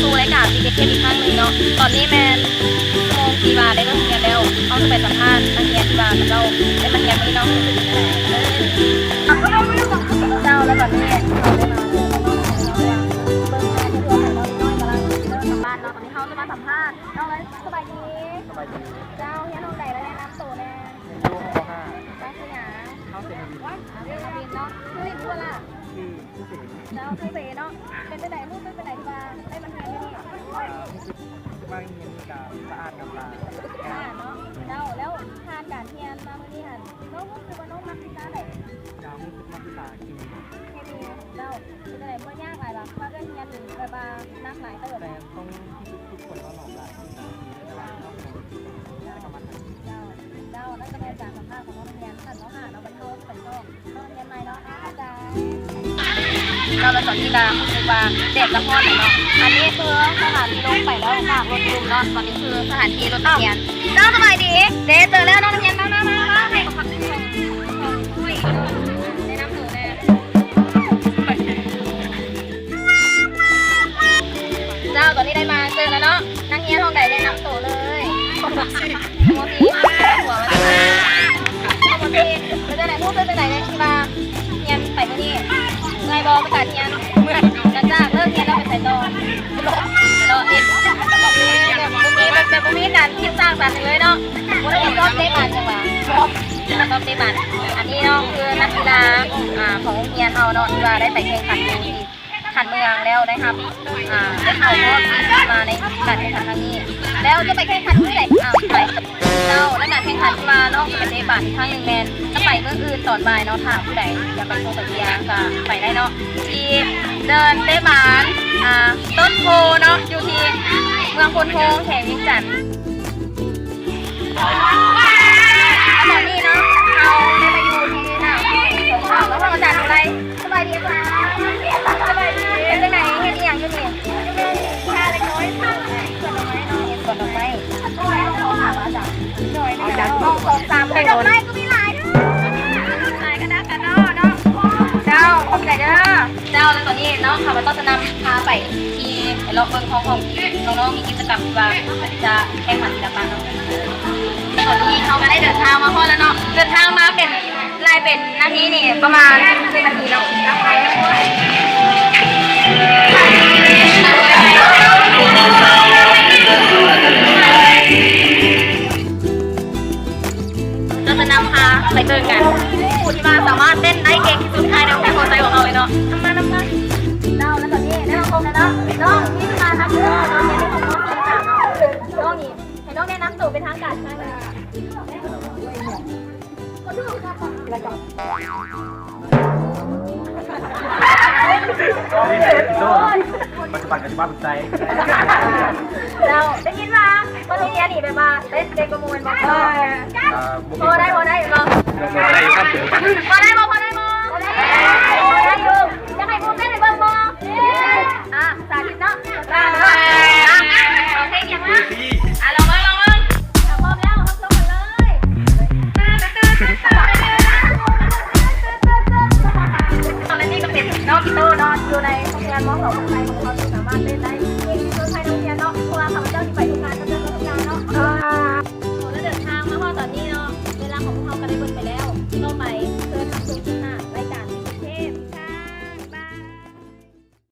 ສູ່ລາຍການ ຊີວິດ ອີກຄັ້ງໜຶ່ງເນາະ. ຕອນນີ້ແມ່ນຊົ່ວໂມງທີ່ວ່າໄດ້ເລີກຮຽນແລ້ວ, ເຮົາຈະໄປສຳພາດນັກຮຽນທີ່ວ່າເຂົາເຈົ້າໄດ້ມາຮຽນມື້ນີ້ເນາະ ຮູ້ສຶກຈັ່ງໃດ. ເຈົ້າ ແລ້ວຕອນນີ້ເຮົາໄດ້ມາເຈີນ້ອງໆ ເບິ່ງແມ່ຜູ້ເພື່ອນນ້ອງນ້ອຍກຳລັງເລີ່ມສຳພາດເນາະ. ຕອນນີ້ເຮົາຈະມາສຳພາດນ້ອງເລີຍ. ສະບາຍດີ. ສະບາຍດີ. ເຈົ້າ ຮຽນຫ້ອງໃດ ແລະ ແນະນຳໂຕແດ່. ຮຽນຢູ່ ມ.ຫ້າ. ເຈົ້າ ຊື່ຫຍັງ? ເຮົາຊື່ ເຊນທະວິນເນາະ. ຊື່ ຊື່ຫຍັງລະ? ຊື່ ຊື່ເສ. ເຈົ້າ ຊື່ເສເນາະ. ເປັນຈັ່ງໃດ ຮູ້ສຶກຈັ່ງໃດທີ່ວ່າໄດ້ມາຮຽນຢູ່ນີ້? ອ່າ ຮູ້ສຶກ ຮູ້ສຶກວ່າໂຮງຮຽນນີ້ກະສະອາດງາມຕາ. ສະອາດເນາະ. ເຈົ້າ ແລ້ວຜ່ານການຮຽນມາມື້ນີ້ຫັ້ນ ນ້ອງຮູ້ສຶກວ່ານ້ອງມັກວິຊາໃດ? ກະຮູ້ສຶກມັກວິຊາເຄມີ. ເຄມີ. ເຈົ້າ ເປັນຈັ່ງໃດ ບໍ່ຍາກຫຼາຍບໍ່? ຄືວ່າເອື້ອຍຮຽນນີ້ແບບວ່າໜັກຫຼາຍເຕີບ. ແຕ່ຕ້ອງຮູ້ສຶກຝຶກຝົນຕະຫຼອດລະ. ເຈົ້າ ເຈົ້າ ແລ້ວກະແມ່ນການສຳພາດຂອງໂຮງຮຽນຊັ້ນ ມ.ຫ້າ ເນາະ. ບັດເຮົາໄປຕໍ່ໂຮງຮຽນໃໝ່ເນາະ. ເຈົ້າ ແລ້ວຕອນນີ້ກະຮູ້ສຶກວ່າແດດກະຮ້ອນແລ້ວເນາະ. ອັນນີ້ຄືສະຖານທີ່ລົງໄປແລ້ວ ຈາກລົດລຸ່ມເນາະ. ຕອນນີ້ຄືສະຖານທີ່ລົດນັກຮຽນ. ເຈົ້າ ສະບາຍດີ. ເດ້ ເຈີແລ້ວນ້ອງນັກຮຽນ. ມາ ມາ ມາ ມາ ໃຫ້ເຂົາຂັບຂຶ້ນ. ແນະນຳໂຕແດ່. ເຈົ້າ ຕອນນີ້ໄດ້ມາເຈີແລ້ວເນາະ. ນັກຮຽນຫ້ອງໃດ ແນະນຳໂຕເລີຍ. ມໍສີ່ ມໍສີ່ ເປັນຈັ່ງໃດ ຮູ້ສຶກຈັ່ງໃດທີ່ວ່າຮຽນໄປມື້ນີ້? ເມື່ອຍບໍ່ ປະກາດຮຽນ? ເມື່ອຍ. ຫຼັງຈາກເລີກຮຽນແລ້ວໄປໃສຕໍ່? ເລາະຫຼິ້ນ. ແບບບໍ່ມີ ແບບ ແບບບໍ່ມີການຄິດສ້າງສັນຫຍັງເລີຍເນາະ. ບໍ່ໄດ້ຊອບເຕະບານຫຍັງຫວາ? ຊອບເຕະບານ. ອັນນີ້ເນາະ ຄືນັກກິລາ ອ່າ ຂອງໂຮງຮຽນເຮົາເນາະ ທີ່ວ່າໄດ້ໄປແຂ່ງຂັນຢູ່ທີ່ ຂັ້ນເມືອງແລ້ວໄດ້ຮັບ ອ່າ ໄດ້ເຂົ້າຮອບມາໃນການແຂ່ງຂັນຄັ້ງນີ້. ແລ້ວຈະໄປແຂ່ງຂັນມື້ໃດ? ອ້າວ ໄປ. ເຈົ້າ ແລະ ການແຂ່ງຂັນທີ່ວ່ານ້ອງຈະໄປເຕະບານອີກຄັ້ງໜຶ່ງແມ່ນຈະໄປມື້ອື່ນຕອນບ່າຍເນາະ. ຖ້າຜູ້ໃດຢາກໄປຊົມໄປເຊຍກະໄປໄດ້ເນາະ ທີ່ເດີ່ນເຕະບານ ອ່າ ຕົ້ນໂພເນາະ ຢູ່ທີ່ເມືອງໂພນໂຮງ ແຂວງວຽງຈັນ. ຕອນນີ້ເນາະ ເຮົາໄດ້ມາຢູ່ທີ່ໜ້າຫ້ອງສອງສາມເນາະ ຫ້ອງອາຈານວິໄລ. ສະບາຍດີອາຈານ. ສະບາຍດີ. ເປັນຈັ່ງໃດ ເຮັດອີ່ຫຍັງຢູ່ນີ້? ເຮັດສວນດອກໄມ້ເນາະ. ເຮັດສວນດອກໄມ້. ເອົາຈາກຫ້ອງສອງສາມ ເປັນດອກໄມ້ຄືມີຫຼາຍເດີ. ຫຼາຍຂະໜາດກະເນາະ. ເຈົ້າ ຂອບໃຈເດີ. ເຈົ້າ ແລ້ວຕອນນີ້ເນາະ ຂ້າພະເຈົ້າຈະນຳພາໄປທີ່ ໄປເລາະເບິ່ງຫ້ອງ ຫ້ອງທີ່ນ້ອງໆມີກິດຈະກຳທີ່ວ່າຈະແຂ່ງຂັນສິລະປະເນາະ. ຕອນນີ້ເຮົາກະໄດ້ເດີນທາງມາຮອດແລ້ວເນາະ. ເດີນທາງມາເປັນ ໄລ່ເປັນນາທີນີ້ປະມານສິບນາທີເນາະ. ເຮົາຈະນຳພາໄປເບິ່ງກັນ ຜູ້ທີ່ວ່າສາມາດເຕັ້ນໄດ້ເກັ່ງທີ່ສຸດພາຍໃນວົງການໂພໄຊຂອງເຮົາເລີຍເນາະ. ນຳມາ ນຳມາ. ເຈົ້າ ແລ້ວຕອນນີ້ໄດ້ມາພົບແລ້ວເນາະ ນ້ອງມິນມາທັກເດີ. ນ້ອງນີ້ ໃຫ້ນ້ອງແນະນຳໂຕເປັນທາງການອີກຄັ້ງໜຶ່ງ. ປັດຈຸບັນກະຊິມາປຶກສາ. ເຈົ້າ ໄດ້ຍິນວ່າມາໂຮງຮຽນນີ້ແບບວ່າເຕັ້ນເກັ່ງກວ່າໝູ່ແມ່ນບໍ່? ເອີ ພໍໄດ້ ພໍໄດ້ບໍ່? ພໍໄດ້ຢູ່ ພໍໄດ້ບໍ່? ພໍໄດ້ຢູ່. ຢາກໃຫ້ໝູ່ເຕັ້ນໃຫ້ເບິ່ງບໍ່? ອ່າ ສາທິດເນາະ. ອ່າ ອ່າ ເອົາເພງຫຍັງມາ? ອ່າ ລອງເບິ່ງ ລອງເບິ່ງ. ຖ້າພ້ອມແລ້ວ ຮັບຊົມກັນເລີຍ. ຕອນນີ້ກະເປັນນ້ອງກິໂຕເນາະ ຢູ່ໃນໂຮງຮຽນ ມ.ສອງ ຂອງໄທ ຂອງເຮົາ ທີ່ສາມາດເຕັ້ນໄດ້ເກັ່ງ